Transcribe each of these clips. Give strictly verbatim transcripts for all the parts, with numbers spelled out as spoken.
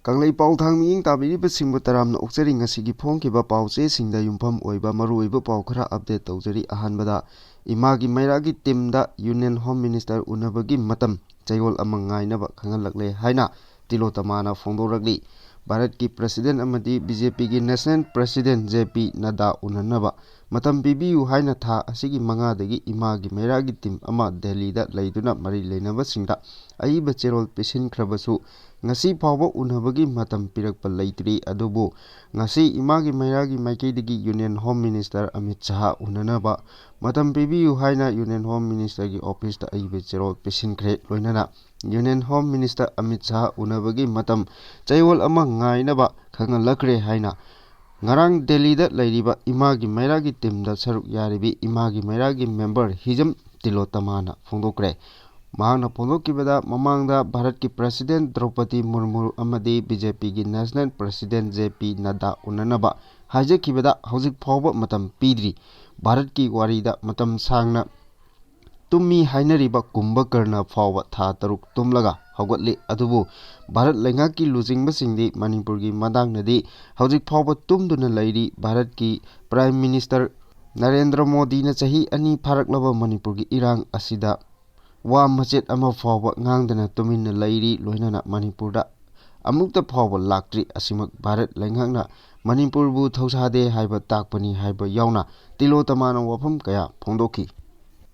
ꯀꯪꯂꯩꯄꯥꯎ ꯊꯥꯡ ꯃꯤꯠꯌꯦꯡ ꯇꯥꯕꯤꯔꯤꯕꯁꯤꯡꯕꯨ ꯇꯔꯥꯝꯅ ꯑꯣꯛꯆꯔꯤ꯫ ꯉꯁꯤꯒꯤ ꯐꯣꯡꯈꯤꯕ ꯄꯥꯎ ꯆꯦꯁꯤꯡꯗ ꯌꯨꯝꯐꯝ ꯑꯣꯏꯕ ꯃꯔꯨꯑꯣꯏꯕ ꯄꯥꯎ ꯈꯔ update ꯇꯧꯖꯔꯤ꯫ ꯑꯍꯥꯟꯕꯗ, ꯏꯃꯥꯒꯤ ꯃꯩꯔꯥꯒꯤ teamꯗ Union Home Minister ꯎꯅꯕꯒꯤ ꯃꯇꯝ ꯆꯌꯣꯜ ꯑꯃ ꯉꯥꯏꯅꯕ ꯈꯪꯍꯜꯂꯛꯂꯦ ꯍꯥꯏꯅ ꯇꯤꯂꯣꯇꯃꯥꯅ ꯐꯣꯡꯗꯣꯔꯛꯂꯤ꯫ ꯚꯥꯔꯠꯀꯤ President ꯑꯃꯗꯤ BJPꯒꯤ National President JP ꯅꯗꯥ ꯎꯅꯅꯕ ꯃꯇꯝ ꯄꯤꯕꯤꯌꯨ ꯍꯥꯏꯅ ꯊꯥ ꯑꯁꯤꯒꯤ ꯃꯉꯥꯗꯒꯤ ꯏꯃꯥꯒꯤ ꯃꯩꯔꯥꯒꯤ team ꯑꯃ ꯗꯦꯜꯂꯤꯗ ꯂꯩꯗꯨꯅ ꯃꯔꯤ ꯂꯩꯅꯕꯁꯤꯡꯗ ꯑꯏꯕ ꯆꯦꯔꯣꯜ ꯄꯤꯁꯤꯟꯈ꯭ꯔꯕꯁꯨ, ꯉꯁꯤ ꯐꯥꯎꯕ ꯎꯅꯕꯒꯤ ꯃꯇꯝ ꯄꯤꯔꯛꯄ ꯂꯩꯇ꯭ꯔꯤ꯫ ꯑꯗꯨꯕꯨ ꯉꯁꯤ ꯏꯃꯥꯒꯤ ꯃꯩꯔꯥꯒꯤ ꯃꯥꯏꯀꯩꯗꯒꯤ Union Home Minister Amit Shah ꯎꯅꯅꯕ ꯃꯇꯝ ꯄꯤꯕꯤꯌꯨ ꯍꯥꯏꯅ Union Home Ministerꯒꯤ officeꯇ ꯑꯏꯕ ꯆꯦꯔꯣꯜ ꯄꯤꯁꯤꯟꯈ꯭ꯔꯦ꯫ ꯂꯣꯏꯅꯅ Union Home Minister Amit Shah ꯎꯅꯕꯒꯤ ꯃꯇꯝ ꯆꯌꯣꯜ ꯑꯃ ꯉꯥꯏꯅꯕ ꯈꯪꯍꯜꯂꯛꯈ꯭ꯔꯦ ꯍꯥꯏꯅ ꯉꯔꯥꯡ ꯗꯦꯜꯂꯤꯗ ꯂꯩꯔꯤꯕ ꯏꯃꯥꯒꯤ ꯃꯩꯔꯥꯒꯤ teamꯗ ꯁꯔꯨꯛ ꯌꯥꯔꯤꯕꯤ ꯏꯃꯥꯒꯤ ꯃꯩꯔꯥꯒꯤ member ꯍꯤꯖꯝ ꯇꯤꯂꯣꯇꯃꯥꯅ ꯐꯣꯡꯗꯣꯛꯈ꯭ꯔꯦ꯫ ꯃꯍꯥꯛꯅ ꯐꯣꯡꯗꯣꯛꯈꯤꯕꯗ, ꯃꯃꯥꯡꯗ ꯚꯥꯔꯠꯀꯤ President ꯗ꯭ꯔꯧꯄꯗꯤ ꯃꯨꯔꯃꯨ ꯑꯃꯗꯤ BJPꯒꯤ National President JP ꯅꯗꯥ ꯎꯅꯅꯕ ꯍꯥꯏꯖꯈꯤꯕꯗ ꯍꯧꯖꯤꯛ ꯐꯥꯎꯕ ꯃꯇꯝ ꯄꯤꯗ꯭ꯔꯤ꯫ ꯚꯥꯔꯠꯀꯤ ꯋꯥꯔꯤꯗ ꯃꯇꯝ ꯁꯥꯡꯅ ꯇꯨꯝꯃꯤ ꯍꯥꯏꯅꯔꯤꯕ ꯀꯨꯝꯚꯀꯔꯅ ꯐꯥꯎꯕ ꯊꯥ ꯇꯔꯨꯛ ꯇꯨꯝꯂꯒ ꯍꯧꯒꯠꯂꯤ꯫ ꯑꯗꯨꯕꯨ ꯚꯥꯔꯠ ꯂꯩꯉꯥꯛꯀꯤ ꯂꯨꯆꯤꯡꯕꯁꯤꯡꯗꯤ ꯃꯅꯤꯄꯨꯔꯒꯤ ꯃꯇꯥꯡꯗꯗꯤ ꯍꯧꯖꯤꯛ ꯐꯥꯎꯕ ꯇꯨꯝꯗꯨꯅ ꯂꯩꯔꯤ꯫ ꯚꯥꯔꯠꯀꯤ Prime Minister ꯅꯔꯦꯟꯗ꯭ꯔ ꯃꯣꯗꯤꯅ ꯆꯍꯤ ꯑꯅꯤ ꯐꯥꯔꯛꯂꯕ ꯃꯅꯤꯄꯨꯔꯒꯤ ꯏꯔꯥꯡ ꯑꯁꯤꯗ ꯋꯥ ꯃꯆꯦꯠ ꯑꯃ ꯐꯥꯎꯕ ꯉꯥꯡꯗꯅ ꯇꯨꯃꯤꯟꯅ ꯂꯩꯔꯤ꯫ ꯂꯣꯏꯅꯅ ꯃꯅꯤꯄꯨꯔꯗ ꯑꯃꯨꯛꯇ ꯐꯥꯎꯕ ꯂꯥꯛꯇ꯭ꯔꯤ꯫ ꯑꯁꯤꯃꯛ ꯚꯥꯔꯠ ꯂꯩꯉꯥꯛꯅ ꯃꯅꯤꯄꯨꯔꯕꯨ ꯊꯧꯁꯥꯗꯦ ꯍꯥꯏꯕ ꯇꯥꯛꯄꯅꯤ ꯍꯥꯏꯕ ꯌꯥꯎꯅ ꯇꯤꯂꯣꯇꯃꯥꯅ ꯋꯥꯐꯝ ꯀꯌꯥ ꯐꯣꯡꯗꯣꯛꯈꯤ꯫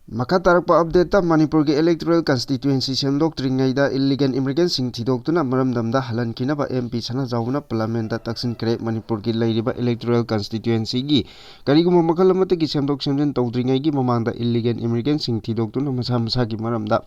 ꯃꯈꯥ ꯇꯥꯔꯛꯄ updateꯇ, ꯃꯅꯤꯄꯨꯔꯒꯤ electoral constituency ꯁꯦꯝꯗꯣꯛꯇ꯭ꯔꯤꯉꯩꯗ illegal immigrantꯁꯤꯡ ꯊꯤꯗꯣꯛꯇꯨꯅ ꯃꯔꯝꯗꯝꯗ ꯍꯜꯍꯟꯈꯤꯅꯕ MP ꯁꯅꯥꯖꯥꯎꯕꯅ Parliamentꯇ ꯇꯛꯁꯤꯟꯈ꯭ꯔꯦ꯫ ꯃꯅꯤꯄꯨꯔꯒꯤ ꯂꯩꯔꯤꯕ electoral constituencyꯒꯤ ꯀꯔꯤꯒꯨꯝꯕ ꯃꯈꯜ ꯑꯃꯠꯇꯒꯤ ꯁꯦꯝꯗꯣꯛ ꯁꯦꯝꯖꯤꯟ ꯇꯧꯗ꯭ꯔꯤꯉꯩꯒꯤ ꯃꯃꯥꯡꯗ illegal immigrantꯁꯤꯡ ꯊꯤꯗꯣꯛꯇꯨꯅ ꯃꯁꯥ ꯃꯁꯥꯒꯤ ꯃꯔꯝꯗ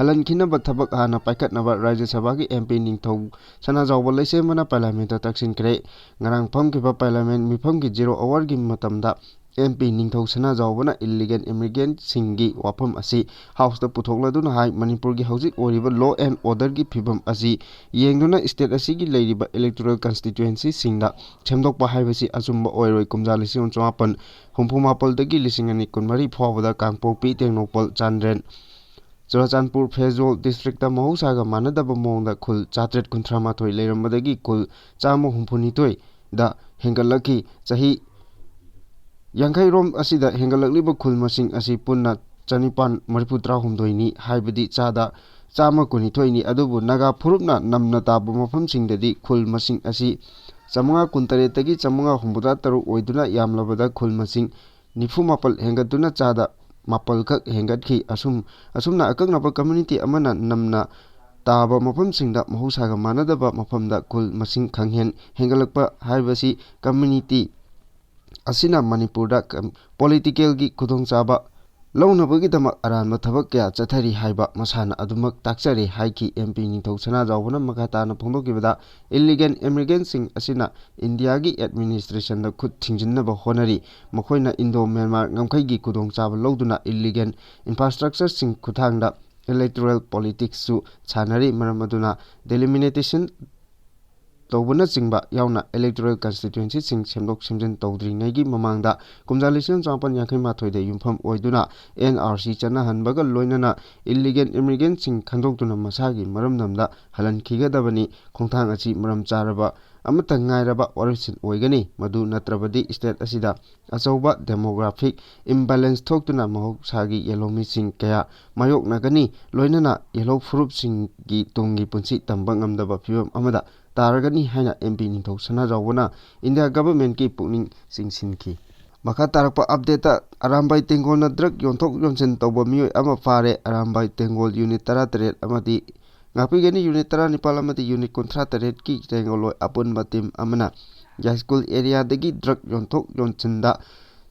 ꯍꯜꯍꯟꯈꯤꯅꯕ ꯊꯕꯛ ꯍꯥꯟꯅ ꯄꯥꯏꯈꯠꯅꯕ ꯔꯥꯖ꯭ꯌ ꯁꯚꯥꯒꯤ MP ꯅꯤꯡꯊꯧ ꯁꯅꯥꯖꯥꯎꯕ ꯂꯩꯁꯦꯝꯕꯅ Parliamentꯇ ꯇꯛꯁꯤꯟꯈ꯭ꯔꯦ꯫ ꯉꯔꯥꯡ ꯐꯝꯈꯤꯕ Parliament ꯃꯤꯐꯝꯒꯤ zero hourꯒꯤ ꯃꯇꯝꯗ MP ꯅꯤꯡꯊꯧ ꯁꯅꯥꯖꯥꯎꯕꯅ illegal immigrantꯁꯤꯡꯒꯤ ꯋꯥꯐꯝ ꯑꯁꯤ Houseꯇ ꯄꯨꯊꯣꯛꯂꯗꯨꯅ ꯍꯥꯏ, ꯃꯅꯤꯄꯨꯔꯒꯤ ꯍꯧꯖꯤꯛ ꯑꯣꯏꯔꯤꯕ law and orderꯒꯤ ꯐꯤꯕꯝ ꯑꯁꯤ ꯌꯦꯡꯗꯨꯅ state ꯑꯁꯤꯒꯤ ꯂꯩꯔꯤꯕ electoral constituencyꯁꯤꯡꯗ ꯁꯦꯝꯗꯣꯛꯄ ꯍꯥꯏꯕꯁꯤ ꯑꯆꯨꯝꯕ ꯑꯣꯏꯔꯣꯏ꯫ ꯀꯨꯝꯖꯥ ꯂꯤꯁꯤꯡ ꯑꯃ ꯆꯃꯥꯄꯟ ꯍꯨꯝꯐꯨ ꯃꯥꯄꯜꯗꯒꯤ ꯂꯤꯁꯤꯡ ꯑꯅꯤ ꯀꯨꯟꯃꯔꯤ ꯐꯥꯎꯕꯗ ꯀꯥꯡꯄꯣꯛꯄꯤ, ꯇꯦꯡꯅꯧꯄꯜ, ꯆꯥꯟꯗꯦꯜ, ꯆꯨꯔꯥꯆꯥꯟꯄꯨꯔ ꯐꯦꯖꯣꯜ ꯗꯤꯁꯇ꯭ꯔꯤꯛꯇ ꯃꯍꯧꯁꯥꯒ ꯃꯥꯟꯅꯗꯕ ꯃꯑꯣꯡꯗ ꯈꯨꯜ ꯆꯥꯇ꯭ꯔꯦꯠ ꯀꯨꯟꯊ꯭ꯔꯥ ꯃꯥꯊꯣꯏ ꯂꯩꯔꯝꯕꯗꯒꯤ ꯈꯨꯜ ꯆꯥꯝꯃ ꯍꯨꯝꯐꯨ ꯅꯤꯊꯣꯏꯗ ꯍꯦꯟꯒꯠꯂꯛꯈꯤ꯫ ꯆꯍꯤ ꯌꯥꯡꯈꯩꯔꯣꯝ ꯑꯁꯤꯗ ꯍꯦꯟꯒꯠꯂꯛꯂꯤꯕ ꯈꯨꯜ ꯃꯁꯤꯡ ꯑꯁꯤ ꯄꯨꯟꯅ ꯆꯅꯤꯄꯥꯟ ꯃꯔꯤꯐꯨ ꯇꯔꯥꯍꯨꯝꯗꯣꯏꯅꯤ, ꯍꯥꯏꯕꯗꯤ ꯆꯥꯗ ꯆꯥꯝꯃ ꯀꯨꯟꯅꯤꯊꯣꯏꯅꯤ꯫ ꯑꯗꯨꯕꯨ ꯅꯥꯒꯥ ꯐꯨꯔꯨꯞꯅ ꯅꯝꯅ ꯇꯥꯕ ꯃꯐꯝꯁꯤꯡꯗꯗꯤ ꯈꯨꯜ ꯃꯁꯤꯡ ꯑꯁꯤ ꯆꯥꯝꯃꯉꯥ ꯀꯨꯟꯇꯔꯦꯠꯇꯒꯤ ꯆꯥꯝꯃꯉꯥ ꯍꯨꯝꯐꯨꯇꯔꯥ ꯇꯔꯨꯛ ꯑꯣꯏꯗꯨꯅ ꯌꯥꯝꯂꯕꯗ ꯈꯨꯜ ꯃꯁꯤꯡ ꯅꯤꯐꯨ ꯃꯥꯄꯜ ꯍꯦꯟꯒꯠꯇꯨꯅ ꯆꯥꯗ ꯃꯥꯄꯜꯈꯛ ꯍꯦꯟꯒꯠꯈꯤ꯫ ꯑꯁꯨꯝ, ꯑꯁꯨꯝꯅ ꯑꯀꯛꯅꯕ ꯀꯝꯃ꯭ꯌꯨꯅꯤꯇꯤ ꯑꯃꯅ ꯅꯝꯅ ꯇꯥꯕ ꯃꯐꯝꯁꯤꯡꯗ ꯃꯍꯧꯁꯥꯒ ꯃꯥꯟꯅꯗꯕ ꯃꯐꯝꯗ ꯈꯨꯜ ꯃꯁꯤꯡ ꯈꯪꯍꯦꯟ ꯍꯦꯟꯒꯠꯂꯛꯄ ꯍꯥꯏꯕꯁꯤ ꯀꯝꯃ꯭ꯌꯨꯅꯤꯇꯤ ꯑꯁꯤꯅ ꯃꯅꯤꯄꯨꯔꯗ ꯀꯝ-, ꯄꯣꯂꯤꯇꯤꯀꯦꯜꯒꯤ ꯈꯨꯗꯣꯡꯆꯥꯕ ꯂꯧꯅꯕꯒꯤꯗꯃꯛ ꯑꯔꯥꯟꯕ ꯊꯕꯛ ꯀꯌꯥ ꯆꯠꯊꯔꯤ ꯍꯥꯏꯕ ꯃꯁꯥꯅ ꯑꯗꯨꯃꯛ ꯇꯥꯛꯆꯔꯦ ꯍꯥꯏꯈꯤ꯫ ꯑꯦꯝ ꯄꯤ ꯅꯤꯡꯊꯧ ꯁꯅꯥꯖꯥꯎꯕꯅ ꯃꯈꯥ ꯇꯥꯅ ꯐꯣꯡꯗꯣꯛꯈꯤꯕꯗ, ꯏꯂꯤꯒꯦꯜ ꯏꯃꯤꯒ꯭ꯔꯦꯟꯁꯤꯡ ꯑꯁꯤꯅ ꯏꯟꯗꯤꯌꯥꯒꯤ ꯑꯦꯗꯃꯤꯅꯤꯁꯇ꯭ꯔꯦꯁꯟꯗ ꯈꯨꯠ ꯊꯤꯡꯖꯤꯟꯅꯕ ꯍꯣꯠꯅꯔꯤ꯫ ꯃꯈꯣꯏꯅ ꯏꯟꯗꯣ ꯃ꯭ꯌꯥꯟꯃꯥꯔ ꯉꯝꯈꯩꯒꯤ ꯈꯨꯗꯣꯡꯆꯥꯕ ꯂꯧꯗꯨꯅ ꯏꯂꯤꯒꯦꯜ ꯏꯟꯐ꯭ꯔꯥꯁ꯭ꯇ꯭ꯔꯛꯆꯔꯁꯤꯡ ꯈꯨꯠꯊꯥꯡꯗ ꯏꯂꯦꯛꯇꯣꯔꯦꯜ ꯄꯣꯂꯤꯇꯤꯛꯁꯁꯨ ꯁꯥꯟꯅꯔꯤ꯫ ꯃꯔꯝ ꯑꯗꯨꯅ ꯗꯤꯂꯤꯃꯤꯇꯦꯁꯟ ꯇꯧꯕꯅꯆꯤꯡꯕ ꯌꯥꯎꯅ ꯏꯂꯦꯛꯇꯣꯔꯦꯜ ꯀꯟꯁꯇꯤꯇ꯭ꯌꯨꯑꯦꯟꯁꯤꯁꯤꯡ ꯁꯦꯝꯗꯣꯛ ꯁꯦꯝꯖꯤꯟ ꯇꯧꯗ꯭ꯔꯤꯉꯩꯒꯤ ꯃꯃꯥꯡꯗ ꯀꯨꯝꯖꯥ ꯂꯤꯁꯤꯡ ꯑꯃ ꯆꯃꯥꯄꯟ ꯌꯥꯡꯈꯩ ꯃꯥꯊꯣꯏꯗ ꯌꯨꯝꯐꯝ ꯑꯣꯏꯗꯨꯅ ꯑꯦꯟ ꯑꯥꯔ ꯁꯤ ꯆꯠꯅꯍꯟꯕꯒ ꯂꯣꯏꯅꯅ ꯏꯂꯤꯒꯦꯜ ꯏꯃꯤꯒ꯭ꯔꯦꯟꯁꯤꯡ ꯈꯟꯗꯣꯛꯇꯨꯅ ꯃꯁꯥꯒꯤ ꯃꯔꯝꯗꯝꯗ ꯍꯜꯍꯟꯈꯤꯒꯗꯕꯅꯤ꯫ ꯈꯣꯡꯊꯥꯡ ꯑꯁꯤ ꯃꯔꯝ ꯆꯥꯔꯕ ꯑꯃꯠꯇ ꯉꯥꯏꯔꯕ ꯋꯥꯔꯦꯞꯁꯤꯟ ꯑꯣꯏꯒꯅꯤ꯫ ꯃꯗꯨ ꯅꯠꯇ꯭ꯔꯕꯗꯤ ꯁ꯭ꯇꯦꯠ ꯑꯁꯤꯗ ꯑꯆꯧꯕ ꯗꯦꯃꯣꯒ꯭ꯔꯥꯐꯤꯛ ꯏꯝꯕꯦꯂꯦꯟꯁ ꯊꯣꯛꯇꯨꯅ ꯃꯍꯧꯁꯥꯒꯤ ꯌꯦꯜꯍꯧꯃꯤꯁꯤꯡ ꯀꯌꯥ ꯃꯥꯌꯣꯛꯅꯒꯅꯤ, ꯂꯣꯏꯅꯅ ꯌꯦꯜꯍꯧ ꯐꯨꯔꯨꯞꯁꯤꯡꯒꯤ ꯇꯨꯡꯒꯤ ꯄꯨꯟꯁꯤ ꯇꯝꯕ ꯉꯝꯗꯕ ꯐꯤꯕꯝ ꯑꯃꯗ ꯇꯥꯔꯒꯅꯤ ꯍꯥꯏꯅ ꯑꯦꯝ ꯄꯤ ꯅꯤꯡꯊꯧ ꯁꯅꯥꯖꯥꯎꯕꯅ ꯏꯟꯗꯤꯌꯥ ꯒꯚꯔꯟꯃꯦꯟꯠꯀꯤ ꯄꯨꯛꯅꯤꯡ ꯆꯤꯡꯁꯤꯟꯈꯤ꯫ ꯃꯈꯥ ꯇꯥꯔꯛꯄ ꯑꯞꯗꯦꯠꯇ, ꯑꯔꯥꯝꯕꯥꯏ ꯇꯦꯡꯒꯣꯜꯅ ꯗ꯭ꯔꯒ ꯌꯣꯟꯊꯣꯛ ꯌꯣꯟꯁꯤꯟ ꯇꯧꯕ ꯃꯤꯑꯣꯏ ꯑꯃ ꯐꯥꯔꯦ꯫ ꯑꯔꯥꯝꯕꯥꯏ ꯇꯦꯡꯒꯣꯜ ꯌꯨꯅꯤꯠ ꯇꯔꯥꯇꯔꯦꯠ ꯑꯃꯗꯤ ꯉꯥꯛꯄꯤꯒꯅꯤ ꯌꯨꯅꯤꯠ ꯇꯔꯥꯅꯤꯄꯥꯜ ꯑꯃꯗꯤ ꯌꯨꯅꯤꯠ ꯀꯨꯟꯊ꯭ꯔꯥꯇꯔꯦꯠꯀꯤ ꯇꯦꯡꯒꯣꯜꯂꯣꯏ ꯑꯄꯨꯟꯕ ꯇꯤꯝ ꯑꯃꯅ ꯌꯥꯏꯁ꯭ꯀꯨꯜ ꯑꯦꯔꯤꯌꯥꯗꯒꯤ ꯗ꯭ꯔꯒ ꯌꯣꯟꯊꯣꯛ ꯌꯣꯟꯁꯤꯟꯗ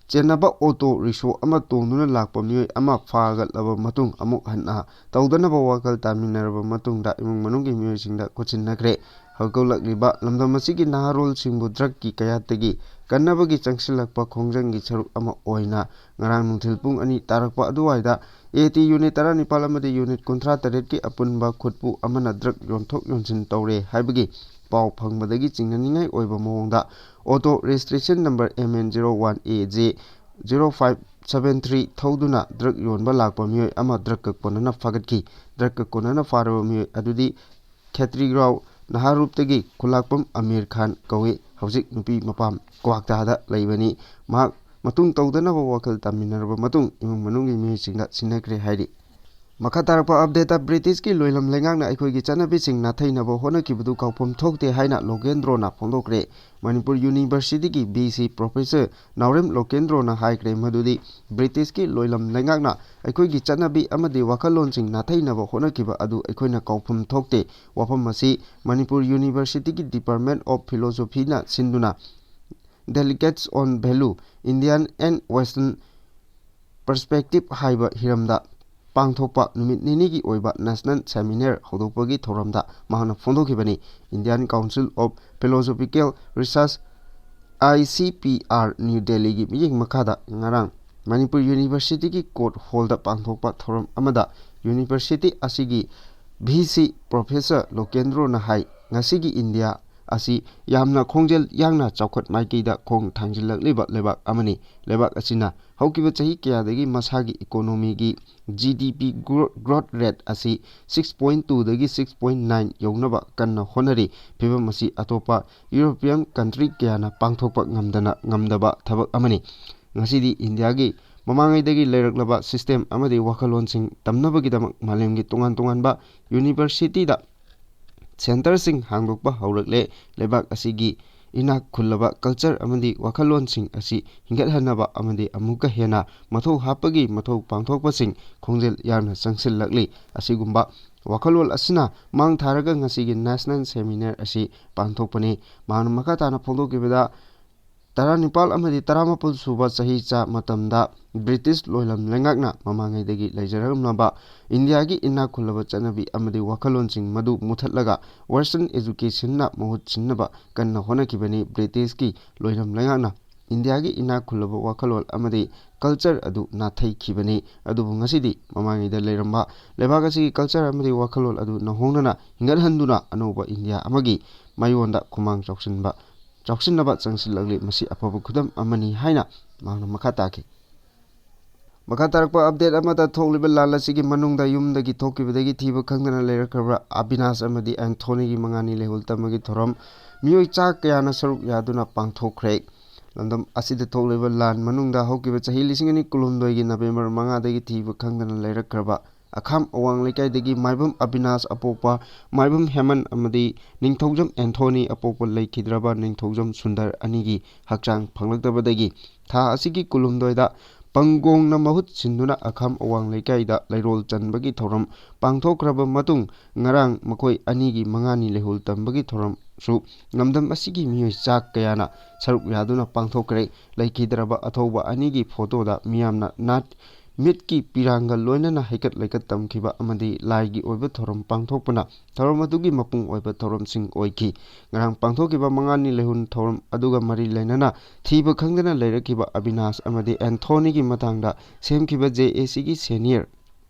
ꯆꯦꯟꯅꯕ ꯑꯣꯇꯣ ꯔꯤꯛꯁꯣ ꯑꯃ ꯇꯣꯡꯗꯨꯅ ꯂꯥꯛꯄ ꯃꯤꯑꯣꯏ ꯑꯃ ꯐꯥꯒꯠꯂꯕ ꯃꯇꯨꯡ, ꯑꯃꯨꯛ ꯍꯟꯅ ꯇꯧꯗꯅꯕ ꯋꯥꯈꯜ ꯇꯥꯃꯤꯟꯅꯔꯕ ꯃꯇꯨꯡꯗ ꯏꯃꯨꯡ ꯃꯅꯨꯡꯒꯤ ꯃꯤꯑꯣꯏꯁꯤꯡꯗ ꯈꯨꯠꯁꯤꯟꯅꯈ꯭ꯔꯦ꯫ ꯍꯧꯒꯠꯂꯛꯂꯤꯕ ꯂꯝꯗꯝ ꯑꯁꯤꯒꯤ ꯅꯍꯥꯔꯣꯜꯁꯤꯡꯕꯨ ꯗ꯭ꯔꯒꯀꯤ ꯀꯌꯥꯠꯇꯒꯤ ꯀꯟꯅꯕꯒꯤ ꯆꯪꯁꯤꯜꯂꯛꯄ ꯈꯣꯡꯖꯪꯒꯤ ꯁꯔꯨꯛ ꯑꯃ ꯑꯣꯏꯅ ꯉꯔꯥꯡ ꯅꯨꯡꯊꯤꯜ ꯄꯨꯡ ꯑꯅꯤ ꯇꯥꯔꯛꯄ ꯑꯗꯨꯋꯥꯏꯗ ꯑꯦ ꯇꯤ ꯌꯨꯅꯤꯠ ꯇꯔꯥꯅꯤꯄꯥꯜ ꯑꯃꯗꯤ ꯌꯨꯅꯤꯠ ꯀꯨꯟꯊ꯭ꯔꯥꯇꯔꯦꯠꯀꯤ ꯑꯄꯨꯟꯕ ꯈꯨꯠꯄꯨ ꯑꯃꯅ ꯗ꯭ꯔꯒ ꯌꯣꯟꯊꯣꯛ ꯌꯣꯟꯁꯤꯟ ꯇꯧꯔꯦ ꯍꯥꯏꯕꯒꯤ ꯄꯥꯎ ꯐꯪꯕꯗꯒꯤ ꯆꯤꯡꯅꯅꯤꯡꯉꯥꯏ ꯑꯣꯏꯕ ꯃꯑꯣꯡꯗ auto registration number M N zero one A J zero five seven three ꯊꯧꯗꯨꯅ ꯗ꯭ꯔꯒ ꯌꯣꯟꯕ ꯂꯥꯛꯄ ꯃꯤꯑꯣꯏ ꯑꯃ ꯗ꯭ꯔꯒꯀ ꯀꯣꯟꯅꯅ ꯐꯥꯒꯠꯈꯤ꯫ ꯗ꯭ꯔꯒꯀ ꯀꯣꯟꯅꯅ ꯐꯥꯔꯕ ꯃꯤꯑꯣꯏ ꯑꯗꯨꯗꯤ ꯈꯦꯇ꯭ꯔꯤꯒ꯭ꯔꯥꯎ ꯅꯍꯥꯔꯨꯞꯇꯒꯤ ꯈꯨꯂꯥꯛꯄꯝ ꯑꯃꯤꯔ ꯈꯥꯟ ꯀꯧꯏ꯫ ꯍꯧꯖꯤꯛ ꯅꯨꯄꯤ ꯃꯄꯥꯝ ꯀ꯭ꯋꯥꯛꯇꯥꯗ ꯂꯩꯕꯅꯤ꯫ ꯃꯍꯥꯛ ꯃꯇꯨꯡ ꯇꯧꯗꯅꯕ ꯋꯥꯈꯜ ꯇꯥꯃꯤꯟꯅꯔꯕ ꯃꯇꯨꯡ ꯏꯃꯨꯡ ꯃꯅꯨꯡꯒꯤ ꯃꯤꯑꯣꯏꯁꯤꯡꯗ ꯁꯤꯟꯅꯈ꯭ꯔꯦ ꯍꯥꯏꯔꯤ꯫ ꯃꯈꯥ ꯇꯥꯔꯛꯄ ꯑꯞꯗꯦꯠꯇ, ꯕ꯭ꯔꯤꯇꯤꯁꯀꯤ ꯂꯣꯏꯂꯝ ꯂꯩꯉꯥꯛꯅ ꯑꯩꯈꯣꯏꯒꯤ ꯆꯠꯅꯕꯤꯁꯤꯡ ꯅꯥꯊꯩꯅꯕ ꯍꯣꯠꯅꯈꯤꯕꯗꯨ ꯀꯥꯎꯐꯝ ꯊꯣꯛꯇꯦ ꯍꯥꯏꯅ ꯂꯣꯀꯦꯟꯗ꯭ꯔꯣꯅ ꯐꯣꯡꯗꯣꯛꯈ꯭ꯔꯦ꯫ ꯃꯅꯤꯄꯨꯔ ꯌꯨꯅꯤꯚꯔꯁꯤꯇꯤꯒꯤ ꯚꯤ ꯁꯤ ꯄ꯭ꯔꯣꯐꯦꯁꯔ ꯅꯥꯎꯔꯦꯝ ꯂꯣꯀꯦꯟꯗ꯭ꯔꯣꯅ ꯍꯥꯏꯈ꯭ꯔꯦ ꯃꯗꯨꯗꯤ ꯕ꯭ꯔꯤꯇꯤꯁꯀꯤ ꯂꯣꯏꯂꯝ ꯂꯩꯉꯥꯛꯅ ꯑꯩꯈꯣꯏꯒꯤ ꯆꯠꯅꯕꯤ ꯑꯃꯗꯤ ꯋꯥꯈꯜꯂꯣꯟꯁꯤꯡ ꯅꯥꯊꯩꯅꯕ ꯍꯣꯠꯅꯈꯤꯕ ꯑꯗꯨ ꯑꯩꯈꯣꯏꯅ ꯀꯥꯎꯐꯝ ꯊꯣꯛꯇꯦ꯫ ꯋꯥꯐꯝ ꯑꯁꯤ ꯃꯅꯤꯄꯨꯔ ꯌꯨꯅꯤꯚꯔꯁꯤꯇꯤꯒꯤ Department of Philosophyꯅ ꯁꯤꯟꯗꯨꯅ Delegates on Value, Indian and Western Perspective ꯍꯥꯏꯕ ꯍꯤꯔꯝꯗ ꯄꯥꯡꯊꯣꯛꯄ ꯅꯨꯃꯤꯠ ꯅꯤꯅꯤꯒꯤ ꯑꯣꯏꯕ ꯅꯦꯁꯅꯦꯜ ꯁꯦꯃꯤꯅꯥꯔ ꯍꯧꯗꯣꯛꯄꯒꯤ ꯊꯧꯔꯝꯗ ꯃꯍꯥꯛꯅ ꯐꯣꯡꯗꯣꯛꯈꯤꯕꯅꯤ꯫ Indian Council of Philosophical Research, I C P R, new ꯗꯦꯜꯂꯤꯒꯤ ꯃꯤꯠꯌꯦꯡ ꯃꯈꯥꯗ ꯉꯔꯥꯡ ꯃꯅꯤꯄꯨꯔ ꯌꯨꯅꯤꯚꯔꯁꯤꯇꯤꯒꯤ ꯀꯣꯔꯠ ꯍꯣꯜꯗ ꯄꯥꯡꯊꯣꯛꯄ ꯊꯧꯔꯝ ꯑꯃꯗ ꯌꯨꯅꯤꯚꯔꯁꯤꯇꯤ ꯑꯁꯤꯒꯤ ꯚꯤ ꯁꯤ ꯄ꯭ꯔꯣꯐꯦꯁꯔ ꯂꯣꯀꯦꯟꯗ꯭ꯔꯣꯅ ꯍꯥꯏ, ꯉꯁꯤꯒꯤ ꯏꯟꯗꯤꯌꯥ ꯑꯁꯤ ꯌꯥꯝꯅ ꯈꯣꯡꯖꯦꯜ ꯌꯥꯡꯅ ꯆꯥꯎꯈꯠ ꯃꯥꯏꯀꯩꯗ ꯈꯣꯡ ꯊꯥꯡꯖꯤꯜꯂꯛꯂꯤꯕ ꯂꯩꯕꯥꯛ ꯑꯃꯅꯤ꯫ ꯂꯩꯕꯥꯛ ꯑꯁꯤꯅ ꯍꯧꯈꯤꯕ ꯆꯍꯤ ꯀꯌꯥꯗꯒꯤ ꯃꯁꯥꯒꯤ ꯏꯀꯣꯅꯣꯃꯤꯒꯤ G D P growth rate ꯑꯁꯤ six point twoꯗꯒꯤ six point nine ꯌꯧꯅꯕ ꯀꯟꯅ ꯍꯣꯠꯅꯔꯤ꯫ ꯐꯤꯚꯝ ꯑꯁꯤ ꯑꯇꯣꯞꯄ European country ꯀꯌꯥꯅ ꯄꯥꯡꯊꯣꯛꯄ ꯉꯝꯗꯅ, ꯉꯝꯗꯕ ꯊꯕꯛ ꯑꯃꯅꯤ꯫ ꯉꯁꯤꯗꯤ ꯏꯟꯗꯤꯌꯥꯒꯤ ꯃꯃꯥꯡꯉꯩꯗꯒꯤ ꯂꯩꯔꯛꯂꯕ system ꯑꯃꯗꯤ ꯋꯥꯈꯜꯂꯣꯟꯁꯤꯡ ꯇꯝꯅꯕꯒꯤꯗꯃꯛ ꯃꯥꯂꯦꯝꯒꯤ ꯇꯣꯉꯥꯟ ꯇꯣꯉꯥꯟꯕ ꯌꯨꯅꯤꯚꯔꯁꯤꯇꯤꯗ centreꯁꯤꯡ ꯍꯥꯡꯗꯣꯛꯄ ꯍꯧꯔꯛꯂꯦ꯫ ꯂꯩꯕꯥꯛ ꯑꯁꯤꯒꯤ ꯏꯅꯥꯛ ꯈꯨꯜꯂꯕ culture ꯑꯃꯗꯤ ꯋꯥꯈꯜꯂꯣꯟꯁꯤꯡ ꯑꯁꯤ ꯍꯤꯡꯒꯠꯍꯟꯅꯕ ꯑꯃꯗꯤ ꯑꯃꯨꯛꯀ ꯍꯦꯟꯅ ꯃꯊꯧ ꯍꯥꯞꯄꯒꯤ ꯃꯊꯧ ꯄꯥꯡꯊꯣꯛꯄꯁꯤꯡ ꯈꯣꯡꯖꯦꯜ ꯌꯥꯡꯅ ꯆꯪꯁꯤꯜꯂꯛꯂꯤ꯫ ꯑꯁꯤꯒꯨꯝꯕ ꯋꯥꯈꯜꯂꯣꯟ ꯑꯁꯤꯅ ꯃꯥꯡ ꯊꯥꯔꯒ ꯉꯁꯤꯒꯤ ꯅꯦꯁꯅꯦꯜ ꯁꯦꯃꯤꯅꯥꯔ ꯑꯁꯤ ꯄꯥꯡꯊꯣꯛꯄꯅꯤ꯫ ꯃꯍꯥꯛꯅ ꯃꯈꯥ ꯇꯥꯅ ꯐꯣꯡꯗꯣꯛꯈꯤꯕꯗ, ꯇꯔꯥꯅꯤꯄꯥꯜ ꯑꯃꯗꯤ ꯇꯔꯥꯃꯥꯄꯜ ꯁꯨꯕ ꯆꯍꯤꯆꯥ ꯃꯇꯝꯗ ꯕ꯭ꯔꯤꯇꯤꯁ ꯂꯣꯏꯂꯝ ꯂꯩꯉꯥꯛꯅ ꯃꯃꯥꯡꯉꯩꯗꯒꯤ ꯂꯩꯖꯔꯝꯂꯕ ꯏꯟꯗꯤꯌꯥꯒꯤ ꯏꯅꯥꯛ ꯈꯨꯜꯂꯕ ꯆꯠꯅꯕꯤ ꯑꯃꯗꯤ ꯋꯥꯈꯜꯂꯣꯟꯁꯤꯡ ꯃꯗꯨ ꯃꯨꯊꯠꯂꯒ Western educationꯅ ꯃꯍꯨꯠ ꯁꯤꯟꯅꯕ ꯀꯟꯅ ꯍꯣꯠꯅꯈꯤꯕꯅꯤ꯫ ꯕ꯭ꯔꯤꯇꯤꯁꯀꯤ ꯂꯣꯏꯂꯝ ꯂꯩꯉꯥꯛꯅ ꯏꯟꯗꯤꯌꯥꯒꯤ ꯏꯅꯥꯛ ꯈꯨꯜꯂꯕ ꯋꯥꯈꯜꯂꯣꯟ ꯑꯃꯗꯤ culture ꯑꯗꯨ ꯅꯥꯊꯩꯈꯤꯕꯅꯤ꯫ ꯑꯗꯨꯕꯨ ꯉꯁꯤꯗꯤ ꯃꯃꯥꯡꯉꯩꯗ ꯂꯩꯔꯝꯕ ꯂꯩꯕꯥꯛ ꯑꯁꯤꯒꯤ culture ꯑꯃꯗꯤ ꯋꯥꯈꯜꯂꯣꯟ ꯑꯗꯨ ꯅꯧꯍꯧꯅꯅ ꯍꯤꯡꯒꯠꯍꯟꯗꯨꯅ ꯑꯅꯧꯕ ꯏꯟꯗꯤꯌꯥ ꯑꯃꯒꯤ ꯃꯥꯏꯌꯣꯟꯗ ꯈꯨꯃꯥꯡ ꯆꯥꯎꯁꯤꯟꯕ, ꯆꯥꯎꯁꯤꯟꯅꯕ ꯆꯪꯁꯤꯜꯂꯛꯂꯤ꯫ ꯃꯁꯤ ꯑꯐꯕ ꯈꯨꯗꯝ ꯑꯃꯅꯤ ꯍꯥꯏꯅ ꯃꯍꯥꯛꯅ ꯃꯈꯥ ꯇꯥꯈꯤ꯫ ꯃꯈꯥ ꯇꯥꯔꯛꯄ ꯑꯞꯗꯦꯠ ꯑꯃꯗ, ꯊꯣꯛꯂꯤꯕ ꯂꯥꯟ ꯑꯁꯤꯒꯤ ꯃꯅꯨꯡꯗ ꯌꯨꯝꯗꯒꯤ ꯊꯣꯛꯈꯤꯕꯗꯒꯤ ꯊꯤꯕ ꯈꯪꯗꯅ ꯂꯩꯔꯛꯈ꯭ꯔꯕ ꯑꯕꯤꯅꯥꯁ ꯑꯃꯗꯤ ꯑꯦꯟꯊꯣꯅꯤꯒꯤ ꯃꯉꯥꯅꯤ ꯂꯩꯍꯨꯜ ꯇꯝꯕꯒꯤ ꯊꯧꯔꯝ ꯃꯤꯑꯣꯏ ꯆꯥ ꯀꯌꯥꯅ ꯁꯔꯨꯛ ꯌꯥꯗꯨꯅ ꯄꯥꯡꯊꯣꯛꯈ꯭ꯔꯦ꯫ ꯂꯝꯗꯝ ꯑꯁꯤꯗ ꯊꯣꯛꯂꯤꯕ ꯂꯥꯟ ꯃꯅꯨꯡꯗ ꯍꯧꯈꯤꯕ ꯆꯍꯤ ꯂꯤꯁꯤꯡ ꯑꯅꯤ ꯀꯨꯟꯍꯨꯝꯗꯣꯏꯒꯤ ꯅꯕꯦꯝꯕꯔ ꯃꯉꯥꯗꯒꯤ ꯊꯤꯕ ꯈꯪꯗꯅ ꯂꯩꯔꯛꯈ꯭ꯔꯕ ꯑꯈꯥꯝ ꯑꯋꯥꯡ ꯂꯩꯀꯥꯏꯗꯒꯤ ꯃꯥꯏꯕꯝ ꯑꯕꯤꯅꯥꯁ ꯑꯄꯣꯛꯄ ꯃꯥꯏꯕꯝ ꯍꯦꯃꯟ ꯑꯃꯗꯤ ꯅꯤꯡꯊꯧꯖꯝ ꯑꯦꯟꯊꯣꯅꯤ ꯑꯄꯣꯛꯄ ꯂꯩꯈꯤꯗ꯭ꯔꯕ ꯅꯤꯡꯊꯧꯖꯝ ꯁꯨꯟꯗꯔ ꯑꯅꯤꯒꯤ ꯍꯛꯆꯥꯡ ꯐꯪꯂꯛꯇꯕꯗꯒꯤ ꯊꯥ ꯑꯁꯤꯒꯤ ꯀꯨꯟꯍꯨꯝꯗꯣꯏꯗ ꯄꯪꯒꯣꯡꯅ ꯃꯍꯨꯠ ꯁꯤꯟꯗꯨꯅ ꯑꯈꯥꯝ ꯑꯋꯥꯡ ꯂꯩꯀꯥꯏꯗ ꯂꯩꯔꯣꯜ ꯆꯟꯕꯒꯤ ꯊꯧꯔꯝ ꯄꯥꯡꯊꯣꯛꯈ꯭ꯔꯕ ꯃꯇꯨꯡ, ꯉꯔꯥꯡ ꯃꯈꯣꯏ ꯑꯅꯤꯒꯤ ꯃꯉꯥꯅꯤ ꯂꯩꯍꯨꯜ ꯇꯝꯕꯒꯤ ꯊꯧꯔꯝꯁꯨ ꯂꯝꯗꯝ ꯑꯁꯤꯒꯤ ꯃꯤꯑꯣꯏ ꯆꯥ ꯀꯌꯥꯅ ꯁꯔꯨꯛ ꯌꯥꯗꯨꯅ ꯄꯥꯡꯊꯣꯛꯈ꯭ꯔꯦ꯫ ꯂꯩꯈꯤꯗ꯭ꯔꯕ ꯑꯊꯧꯕ ꯑꯅꯤꯒꯤ ꯐꯣꯇꯣꯗ ꯃꯤꯌꯥꯝꯅ ꯅꯥꯠ ꯃꯤꯠꯀꯤ ꯄꯤꯔꯥꯡꯒ ꯂꯣꯏꯅꯅ ꯍꯩꯀꯠ ꯂꯩꯀꯠ ꯇꯝꯈꯤꯕ ꯑꯃꯗꯤ ꯂꯥꯏꯒꯤ ꯑꯣꯏꯕ ꯊꯧꯔꯝ ꯄꯥꯡꯊꯣꯛꯄꯅ ꯊꯧꯔꯝ ꯑꯗꯨꯒꯤ ꯃꯄꯨꯡ ꯑꯣꯏꯕ ꯊꯧꯔꯝꯁꯤꯡ ꯑꯣꯏꯈꯤ꯫ ꯉꯔꯥꯡ ꯄꯥꯡꯊꯣꯛꯈꯤꯕ ꯃꯉꯥꯅꯤ ꯂꯩꯍꯨꯜ ꯊꯧꯔꯝ ꯑꯗꯨꯒ ꯃꯔꯤ ꯂꯩꯅꯅ ꯊꯤꯕ ꯈꯪꯗꯅ ꯂꯩꯔꯛꯈꯤꯕ ꯑꯕꯤꯅꯥꯁ ꯑꯃꯗꯤ ꯑꯦꯟꯊꯣꯅꯤꯒꯤ ꯃꯇꯥꯡꯗ ꯁꯦꯝꯈꯤꯕ ꯖꯦ ꯑꯦ ꯁꯤꯒꯤ ꯁꯦꯅꯤꯌꯔ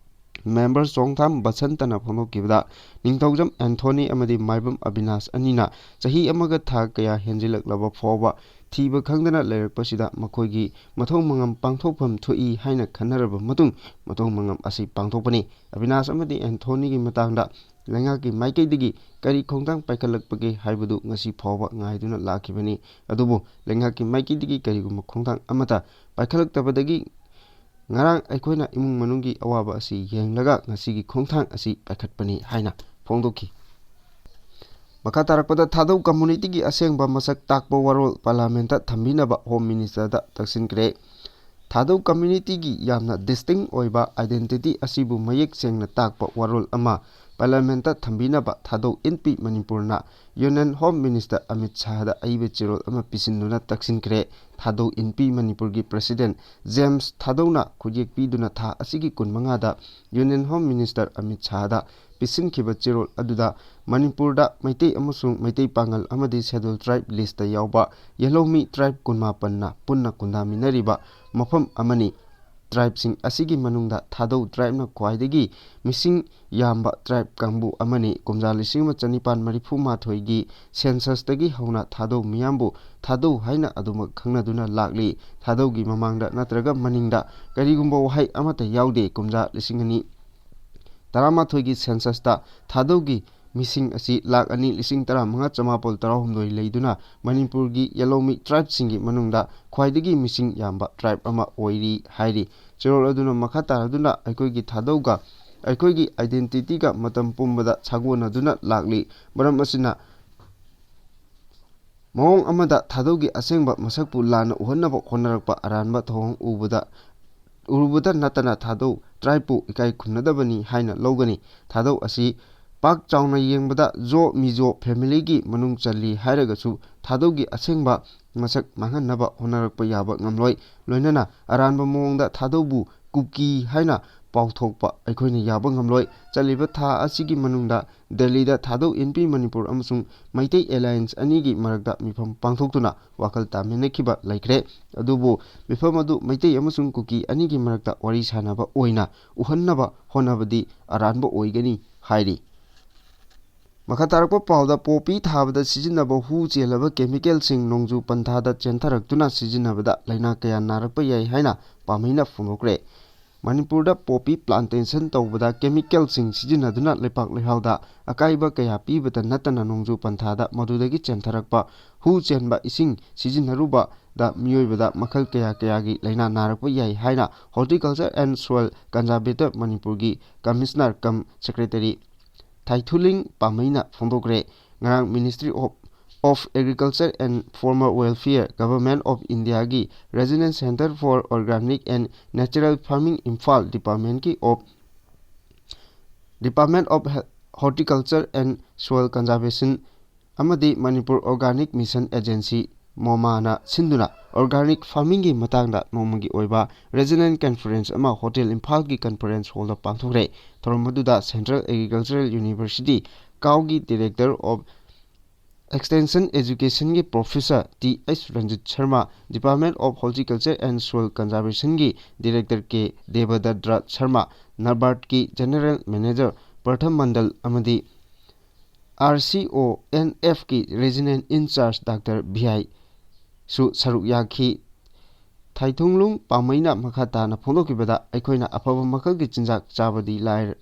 ꯃꯦꯝꯕꯔ ꯆꯣꯡꯊꯥꯝ ꯕꯁꯟꯇꯅ ꯐꯣꯡꯗꯣꯛꯈꯤꯕꯗ, ꯅꯤꯡꯊꯧꯖꯝ ꯑꯦꯟꯊꯣꯅꯤ ꯑꯃꯗꯤ ꯃꯥꯏꯕꯝ ꯑꯕꯤꯅꯥꯁ ꯑꯅꯤꯅ ꯆꯍꯤ ꯑꯃꯒ ꯊꯥ ꯀꯌꯥ ꯍꯦꯟꯖꯤꯜꯂꯛꯂꯕ ꯐꯥꯎꯕ ꯊꯤꯕ ꯈꯪꯗꯅ ꯂꯩꯔꯛꯄꯁꯤꯗ ꯃꯈꯣꯏꯒꯤ ꯃꯊꯧ ꯃꯉꯝ ꯄꯥꯡꯊꯣꯛꯐꯝ ꯊꯣꯛꯏ ꯍꯥꯏꯅ ꯈꯟꯅꯔꯕ ꯃꯇꯨꯡ ꯃꯊꯧ ꯃꯉꯝ ꯑꯁꯤ ꯄꯥꯡꯊꯣꯛꯄꯅꯤ꯫ ꯑꯕꯤꯅꯥꯁ ꯑꯃꯗꯤ ꯑꯦꯟꯊꯣꯅꯤꯒꯤ ꯃꯇꯥꯡꯗ ꯂꯩꯉꯥꯛꯀꯤ ꯃꯥꯏꯀꯩꯗꯒꯤ ꯀꯔꯤ ꯈꯣꯡꯊꯥꯡ ꯄꯥꯏꯈꯠꯂꯛꯄꯒꯦ ꯍꯥꯏꯕꯗꯨ ꯉꯁꯤ ꯐꯥꯎꯕ ꯉꯥꯏꯗꯨꯅ ꯂꯥꯛꯈꯤꯕꯅꯤ꯫ ꯑꯗꯨꯕꯨ ꯂꯩꯉꯥꯛꯀꯤ ꯃꯥꯏꯀꯩꯗꯒꯤ ꯀꯔꯤꯒꯨꯝꯕ ꯈꯣꯡꯊꯥꯡ ꯑꯃꯠꯇ ꯄꯥꯏꯈꯠꯂꯛꯇꯕꯗꯒꯤ ꯉꯔꯥꯡ ꯑꯩꯈꯣꯏꯅ ꯏꯃꯨꯡ ꯃꯅꯨꯡꯒꯤ ꯑꯋꯥꯕ ꯑꯁꯤ ꯌꯦꯡꯂꯒ ꯉꯁꯤꯒꯤ ꯈꯣꯡꯊꯥꯡ ꯑꯁꯤ ꯄꯥꯏꯈꯠꯄꯅꯤ ꯍꯥꯏꯅ ꯐꯣꯡꯗꯣꯛꯈꯤ꯫ ꯃꯈꯥ ꯇꯥꯔꯛꯄꯗ, ꯊꯥꯗꯧ ꯀꯝꯃꯨꯅꯤꯇꯤꯒꯤ ꯑꯁꯦꯡꯕ ꯃꯁꯛ ꯇꯥꯛꯄ ꯋꯥꯔꯣꯜ ꯄꯥꯔꯂꯥꯃꯦꯟꯇ ꯊꯝꯕꯤꯅꯕ ꯍꯣꯝ ꯃꯤꯅꯤꯁꯇꯔꯗ ꯇꯛꯁꯤꯟꯈ꯭ꯔꯦ꯫ ꯊꯥꯗꯧ ꯀꯝꯃ꯭ꯌꯨꯅꯤꯇꯤꯒꯤ ꯌꯥꯝꯅ ꯗꯤꯁꯇꯤꯡ ꯑꯣꯏꯕ ꯑꯥꯏꯗꯦꯟꯇꯤꯇꯤ ꯑꯁꯤꯕꯨ ꯃꯌꯦꯛ ꯁꯦꯡꯅ ꯇꯥꯛꯄ ꯋꯥꯔꯣꯜ ꯑꯃ ꯄꯥꯔꯂꯤꯌꯥꯃꯦꯟꯠꯇ ꯊꯝꯕꯤꯅꯕ ꯊꯥꯗꯧ ꯏꯟꯄꯤ ꯃꯅꯤꯄꯨꯔꯅ ꯌꯨꯅꯤꯌꯟ ꯍꯣꯝ ꯃꯤꯅꯤꯁꯇꯔ ꯑꯃꯤꯠ ꯁꯥꯍꯗ ꯑꯏꯕ ꯆꯦꯔꯣꯜ ꯑꯃ ꯄꯤꯁꯤꯟꯗꯨꯅ ꯇꯛꯁꯤꯟꯈ꯭ꯔꯦ꯫ ꯊꯥꯗꯧ ꯏꯟꯄꯤ ꯃꯅꯤꯄꯨꯔꯒꯤ ꯄ꯭ꯔꯦꯁꯤꯗꯦꯟꯠ ꯖꯦꯝꯁ ꯊꯥꯗꯧꯅ ꯈꯨꯠꯌꯦꯛ ꯄꯤꯗꯨꯅ ꯊꯥ ꯑꯁꯤꯒꯤ ꯀꯨꯟꯃꯉꯥꯗ ꯌꯨꯅꯤꯌꯟ ꯍꯣꯝ ꯃꯤꯅꯤꯁꯇꯔ ꯑꯃꯤꯠ ꯁꯥꯍꯗ ꯄꯤꯁꯤꯟꯈꯤꯕ ꯆꯦꯔꯣꯜ ꯑꯗꯨꯗ ꯃꯅꯤꯄꯨꯔꯗ ꯃꯩꯇꯩ ꯑꯃꯁꯨꯡ ꯃꯩꯇꯩ ꯄꯥꯉꯜ ꯑꯃꯗꯤ ꯁꯦꯗ꯭ꯌꯨꯜ ꯇ꯭ꯔꯥꯏꯕ ꯂꯤꯁꯇ ꯌꯥꯎꯕ ꯌꯦꯜꯍꯧꯃꯤ ꯇ꯭ꯔꯥꯏꯕ ꯀꯨꯟꯃꯥꯄꯟꯅ ꯄꯨꯟꯅ ꯈꯨꯟꯗꯥꯃꯤꯟꯅꯔꯤꯕ ꯃꯐꯝ ꯑꯃꯅꯤ꯫ ꯇ꯭ꯔꯥꯏꯕꯁꯤꯡ ꯑꯁꯤꯒꯤ ꯃꯅꯨꯡꯗ ꯊꯥꯗꯧ ꯇ꯭ꯔꯥꯏꯕꯅ ꯈ꯭ꯋꯥꯏꯗꯒꯤ ꯃꯤꯁꯤꯡ ꯌꯥꯝꯕ ꯇ꯭ꯔꯥꯏꯕ ꯀꯥꯡꯕꯨ ꯑꯃꯅꯤ꯫ ꯀꯨꯝꯖꯥ ꯂꯤꯁꯤꯡ ꯑꯃ ꯆꯅꯤꯄꯥꯟ ꯃꯔꯤꯐꯨ ꯃꯥꯊꯣꯏꯒꯤ ꯁꯦꯟꯁꯁꯇꯒꯤ ꯍꯧꯅ ꯊꯥꯗꯧ ꯃꯤꯌꯥꯝꯕꯨ ꯊꯥꯗꯧ ꯍꯥꯏꯅ ꯑꯗꯨꯃꯛ ꯈꯪꯅꯗꯨꯅ ꯂꯥꯛꯂꯤ꯫ ꯊꯥꯗꯧꯒꯤ ꯃꯃꯥꯡꯗ ꯅꯠꯇ꯭ꯔꯒ ꯃꯅꯤꯡꯗ ꯀꯔꯤꯒꯨꯝꯕ ꯋꯥꯍꯩ ꯑꯃꯠꯇ ꯌꯥꯎꯗꯦ꯫ ꯀꯨꯝꯖꯥ ꯂꯤꯁꯤꯡ ꯑꯅꯤ ꯇꯔꯥꯃꯥꯊꯣꯏꯒꯤ ꯁꯦꯟꯁꯁꯇ ꯊꯥꯗꯧꯒꯤ ꯃꯤꯁꯤꯡ ꯑꯁꯤ ꯂꯥꯈ ꯑꯅꯤ ꯂꯤꯁꯤꯡ ꯇꯔꯥꯃꯉꯥ ꯆꯃꯥꯄꯜ ꯇꯔꯥꯍꯨꯝꯗꯣꯏ ꯂꯩꯗꯨꯅ ꯃꯅꯤꯄꯨꯔꯒꯤ ꯌꯦꯂꯧꯃꯤ ꯇ꯭ꯔꯥꯏꯕꯁꯤꯡꯒꯤ ꯃꯅꯨꯡꯗ ꯈ꯭ꯋꯥꯏꯗꯒꯤ ꯃꯤꯁꯤꯡ ꯌꯥꯝꯕ ꯇ꯭ꯔꯥꯏꯕ ꯑꯃ ꯑꯣꯏꯔꯤ ꯍꯥꯏꯔꯤ꯫ ꯆꯦꯔꯣꯜ ꯑꯗꯨꯅ ꯃꯈꯥ ꯇꯥꯔꯗꯨꯅ ꯑꯩꯈꯣꯏꯒꯤ ꯊꯥꯗꯧꯒ ꯑꯩꯈꯣꯏꯒꯤ ꯑꯥꯏꯗꯦꯟꯇꯤꯇꯤꯒ ꯃꯇꯝ ꯄꯨꯝꯕꯗ ꯁꯥꯒꯣꯟꯅꯗꯨꯅ ꯂꯥꯛꯂꯤ꯫ ꯃꯔꯝ ꯑꯁꯤꯅ ꯃꯑꯣꯡ ꯑꯃꯗ ꯊꯥꯗꯧꯒꯤ ꯑꯁꯦꯡꯕ ꯃꯁꯛꯄꯨ ꯂꯥꯟꯅ ꯎꯍꯟꯅꯕ ꯍꯣꯠꯅꯔꯛꯄ ꯑꯔꯥꯟꯕ ꯊꯧꯑꯣꯡ ꯎꯕꯗ, ꯎꯔꯨꯕꯗ ꯅꯠꯇꯅ ꯊꯥꯗꯧ ꯇ꯭ꯔꯥꯏꯕꯄꯨ ꯏꯀꯥꯏ ꯈꯨꯝꯅꯗꯕꯅꯤ ꯍꯥꯏꯅ ꯂꯧꯒꯅꯤ꯫ ꯊꯥꯗꯧ ꯑꯁꯤ ꯄꯥꯛ ꯆꯥꯎꯅ ꯌꯦꯡꯕꯗ ꯖꯣ ꯃꯤꯖꯣ ꯐꯦꯃꯤꯂꯤꯒꯤ ꯃꯅꯨꯡ ꯆꯜꯂꯤ ꯍꯥꯏꯔꯒꯁꯨ ꯊꯥꯗꯧꯒꯤ ꯑꯁꯦꯡꯕ ꯃꯁꯛ ꯃꯥꯡꯍꯟꯅꯕ ꯍꯣꯠꯅꯔꯛꯄ ꯌꯥꯕ ꯉꯝꯂꯣꯏ꯫ ꯂꯣꯏꯅꯅ ꯑꯔꯥꯟꯕ ꯃꯑꯣꯡꯗ ꯊꯥꯗꯧꯕꯨ ꯀꯨꯀꯤ ꯍꯥꯏꯅ ꯄꯥꯎꯊꯣꯛꯄ ꯑꯩꯈꯣꯏꯅ ꯌꯥꯕ ꯉꯝꯂꯣꯏ꯫ ꯆꯠꯂꯤꯕ ꯊꯥ ꯑꯁꯤꯒꯤ ꯃꯅꯨꯡꯗ ꯗꯦꯜꯂꯤꯗ ꯊꯥꯗꯧ ꯏꯟꯄꯤ ꯃꯅꯤꯄꯨꯔ ꯑꯃꯁꯨꯡ ꯃꯩꯇꯩ ꯑꯦꯂꯥꯌꯟꯁ ꯑꯅꯤꯒꯤ ꯃꯔꯛꯇ ꯃꯤꯐꯝ ꯄꯥꯡꯊꯣꯛꯇꯨꯅ ꯋꯥꯈꯜ ꯇꯥꯃꯤꯟꯅꯈꯤꯕ ꯂꯩꯈ꯭ꯔꯦ꯫ ꯑꯗꯨꯕꯨ ꯃꯤꯐꯝ ꯑꯗꯨ ꯃꯩꯇꯩ ꯑꯃꯁꯨꯡ ꯀꯨꯀꯤ ꯑꯅꯤꯒꯤ ꯃꯔꯛꯇ ꯋꯥꯔꯤ ꯁꯥꯅꯕ ꯑꯣꯏꯅ ꯎꯍꯟꯅꯕ ꯍꯣꯠꯅꯕꯗꯤ ꯑꯔꯥꯟꯕ ꯑꯣꯏꯒꯅꯤ ꯍꯥꯏꯔꯤ꯫ ꯃꯈꯥ ꯇꯥꯔꯛꯄ ꯄꯥꯎꯗ, ꯄꯣꯄꯤ ꯊꯥꯕꯗ ꯁꯤꯖꯤꯟꯅꯕ ꯍꯨ ꯆꯦꯜꯂꯕ ꯀꯦꯃꯤꯀꯦꯜꯁꯤꯡ ꯅꯣꯡꯖꯨ ꯄꯟꯊꯥꯗ ꯆꯦꯟꯊꯔꯛꯇꯨꯅ ꯁꯤꯖꯤꯟꯅꯕꯗ ꯂꯥꯏꯅꯥ ꯀꯌꯥ ꯅꯥꯔꯛꯄ ꯌꯥꯏ ꯍꯥꯏꯅ ꯄꯥꯝꯍꯩꯅ ꯐꯣꯡꯗꯣꯛꯈ꯭ꯔꯦ꯫ ꯃꯅꯤꯄꯨꯔꯗ ꯄꯣꯄꯤ ꯄ꯭ꯂꯥꯟꯇꯦꯁꯟ ꯇꯧꯕꯗ ꯀꯦꯃꯤꯀꯦꯜꯁꯤꯡ ꯁꯤꯖꯤꯟꯅꯗꯨꯅ ꯂꯩꯄꯥꯛ ꯂꯩꯍꯥꯎꯗ ꯑꯀꯥꯏꯕ ꯀꯌꯥ ꯄꯤꯕꯇ ꯅꯠꯇꯅ ꯅꯣꯡꯖꯨ ꯄꯟꯊꯥꯗ ꯃꯗꯨꯗꯒꯤ ꯆꯦꯟꯊꯔꯛꯄ ꯍꯨ ꯆꯦꯟꯕ ꯏꯁꯤꯡ ꯁꯤꯖꯤꯟꯅꯔꯨꯕꯗ ꯃꯤꯑꯣꯏꯕꯗ ꯃꯈꯜ ꯀꯌꯥ ꯀꯌꯥꯒꯤ ꯂꯥꯏꯅꯥ ꯅꯥꯔꯛꯄ ꯌꯥꯏ ꯍꯥꯏꯅ Horticulture and Soil Conservator ꯃꯅꯤꯄꯨꯔꯒꯤ ꯀꯃꯤꯁꯅꯔ ꯀꯝ ꯁꯦꯀ꯭ꯔꯦꯇꯔꯤ ꯊꯥꯏꯊꯨꯂꯤꯡ ꯄꯥꯝꯃꯩꯅ ꯐꯣꯡꯗꯣꯛꯈ꯭ꯔꯦ꯫ ꯉꯔꯥꯡ Ministry of, of Agriculture and Farmer Welfare, Government of Indiaꯒꯤ Regional Centre for Organic and Natural Farming, Imphal Departmentꯀꯤ of, Department of Horticulture and Soil Conservation ꯑꯃꯗꯤ ꯃꯅꯤꯄꯨꯔ Organic Mission Agency, ꯃꯣꯃꯥꯅ ꯁꯤꯟꯗꯨꯅ organic farmingꯒꯤ ꯃꯇꯥꯡꯗ ꯅꯣꯡꯃꯒꯤ ꯑꯣꯏꯕ regional conference ꯑꯃ hotel ꯏꯝꯐꯥꯜꯒꯤ conference hallꯗ ꯄꯥꯡꯊꯣꯛꯈ꯭ꯔꯦ꯫ ꯊꯧꯔꯝ ꯑꯗꯨꯗ Central Agricultural University, ꯀꯥꯎꯒꯤ Director of Extension Educationꯒꯤ Professor T H Ranjit Sharma, Department of Horticulture and Soil Conservationꯒꯤ Director K Devadadra Sharma, NABARDꯀꯤ General Manager Pratham Mandal ꯑꯃꯗꯤ RCONFꯀꯤ Regional In-charge Doctor V I ꯁꯨ ꯁꯔꯨꯛ ꯌꯥꯈꯤ꯫ ꯊꯥꯏꯊꯨꯡꯂꯨꯡ ꯄꯥꯃꯩꯅ ꯃꯈꯥ ꯇꯥꯅ ꯐꯣꯡꯗꯣꯛꯈꯤꯕꯗ, ꯑꯩꯈꯣꯏꯅ ꯑꯐꯕ ꯃꯈꯜꯒꯤ ꯆꯤꯟꯖꯥꯛ ꯆꯥꯕꯗꯤ ꯂꯥꯏꯔ-,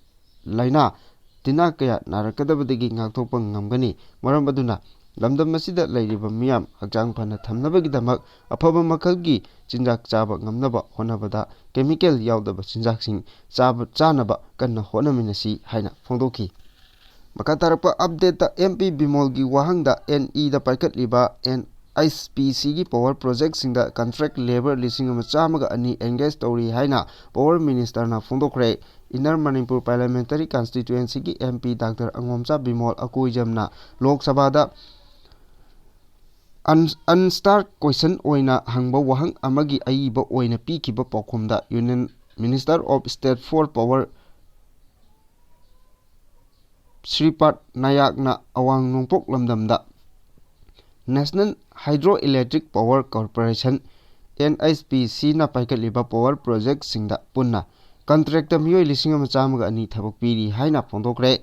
ꯂꯥꯏꯅꯥ ꯇꯤꯟꯅꯥ ꯀꯌꯥ ꯅꯥꯔꯛꯀꯗꯕꯗꯒꯤ ꯉꯥꯛꯊꯣꯛꯄ ꯉꯝꯒꯅꯤ꯫ ꯃꯔꯝ ꯑꯗꯨꯅ, ꯂꯝꯗꯝ ꯑꯁꯤꯗ ꯂꯩꯔꯤꯕ ꯃꯤꯌꯥꯝ ꯍꯛꯆꯥꯡ ꯐꯅ ꯊꯝꯅꯕꯒꯤꯗꯃꯛ ꯑꯐꯕ ꯃꯈꯜꯒꯤ ꯆꯤꯟꯖꯥꯛ ꯆꯥꯕ ꯉꯝꯅꯕ ꯍꯣꯠꯅꯕꯗ chemical ꯌꯥꯎꯗꯕ ꯆꯤꯟꯖꯥꯛꯁꯤꯡ ꯆꯥꯕ, ꯆꯥꯅꯕ ꯀꯟꯅ ꯍꯣꯠꯅꯃꯤꯟꯅꯁꯤ ꯍꯥꯏꯅ ꯐꯣꯡꯗꯣꯛꯈꯤ꯫ ꯃꯈꯥ ꯇꯥꯔꯛꯄ updateꯇ, MP ꯕꯤꯃꯣꯜꯒꯤ ꯋꯥꯍꯪꯗ NEꯗ ꯄꯥꯏꯈꯠꯂꯤꯕ NHPCꯒꯤ power projectꯁꯤꯡꯗ contract labour ꯂꯤꯁꯤꯡ ꯑꯃ ꯆꯥꯝꯃꯒ ꯑꯅꯤ engage ꯇꯧꯔꯤ ꯍꯥꯏꯅ Power Ministerꯅ ꯐꯣꯡꯗꯣꯛꯈ꯭ꯔꯦ꯫ Inner Manipur Parliamentary Constituencyꯒꯤ MP Doctor ꯑꯉꯣꯝꯆꯥ Bimol ꯑꯀꯣꯏꯖꯝꯅ ꯂꯣꯛ ꯁꯚꯥꯗ un-, unanswered question ꯑꯣꯏꯅ ꯍꯪꯕ ꯋꯥꯍꯪ ꯑꯃꯒꯤ ꯑꯏꯕ ꯑꯣꯏꯅ ꯄꯤꯈꯤꯕ ꯄꯥꯎꯈꯨꯝꯗ Union Minister of State for Power ꯁ꯭ꯔꯤꯄꯥꯗ ꯅꯥꯌꯛꯅ ꯑꯋꯥꯡ ꯅꯣꯡꯄꯣꯛ ꯂꯝꯗꯝꯗ National Hydroelectric Power Corporation, NHPCꯅ ꯄꯥꯏꯈꯠꯂꯤꯕ power projectꯁꯤꯡꯗ ꯄꯨꯟꯅ contractꯇ ꯃꯤꯑꯣꯏ ꯂꯤꯁꯤꯡ ꯑꯃ ꯆꯥꯝꯃꯒ ꯑꯅꯤ ꯊꯕꯛ ꯄꯤꯔꯤ ꯍꯥꯏꯅ ꯐꯣꯡꯗꯣꯛꯈ꯭ꯔꯦ꯫